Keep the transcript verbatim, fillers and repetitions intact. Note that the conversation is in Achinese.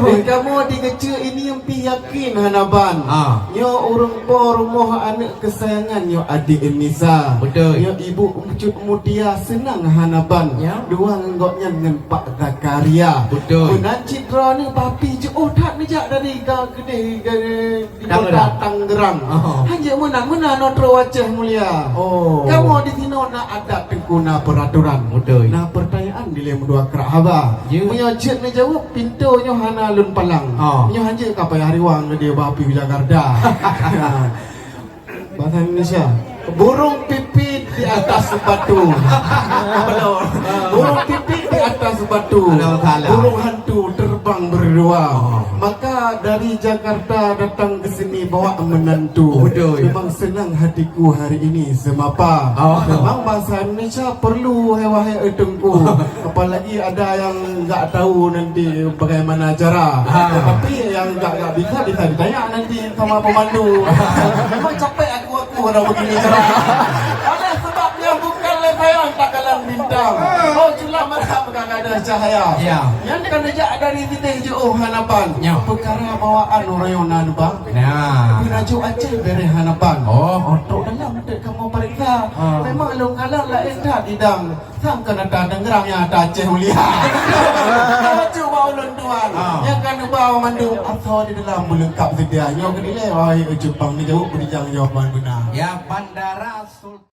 Dan kamoe di keuchik ini pih yakin hana ban. Ha. Nyoe ureueng po rumoh aneuk keusayangan nyoe Adik Nisa. Betul. Nyoe Ibu Cut Mutia seunang hana ban. Ya. Dua ngon gobnyan ngon Pak Zakaria. Betul. Meunan cit droeneuh Papi jiôh that neujak dari ga keudeh ga di Tangerang. Kota Tangerang. Oh. Hana meunan-meunan nyoe troh Aceh mulia. Oh. Kamoe di sinoe na adat teungku, na peuratoran. Betul. Na peurtanyaan dilèe meudua krak haba. Ya. Meunyoe jeuet neujaweueb, pintoe nyoe hana lôn palang. Oh. Nyoe hanjeuet ka payah riwang geude bak api Jakarta. Bahasa Indonesia. Burung pipit di atas batu. Apa tu? Burung pipit di atas batu. Ada masalah. Burung hantu terbang berdua. Oh. Maka dari Jakarta datang ke sini bawa menantu. Betul. Memang senang hatiku hari ini semapa. Oh. Memang bahasa Indonesia perlu, hai wahai teungku. Apalagi ada yang enggak tahu nanti bagaimana cara. Ha. Tetapi yang enggak, enggak bisa, bisa ditanya nanti sama pemandu. Memang capek aku, aku kalau begini cara. Oleh sebabnya bukan lé sayang takalan bintang. Oh, culah malam ka ada cahaya. Ya. Nyan kan neujak dari siteh jiôh hana ban. Ya. Peukara bawaan ureueng nyoe na neuba. Nah. Tapi laju Aceh bereh hana ban. Oh. Untuk dalam dek kamoe pareksa. Ha. Memang lôn kalon laén that idang. Sang keunan ata Tangerang nyang ata Aceh mulia. Cuba ulôn tuan. Ha. Nyang ka neuba mandum asoe di dalam beulengkap seudia. Nyoe keudilèe, wahai Jepang, neujaweueb beurijang jawaban beuna. Ya, Bandara Sultan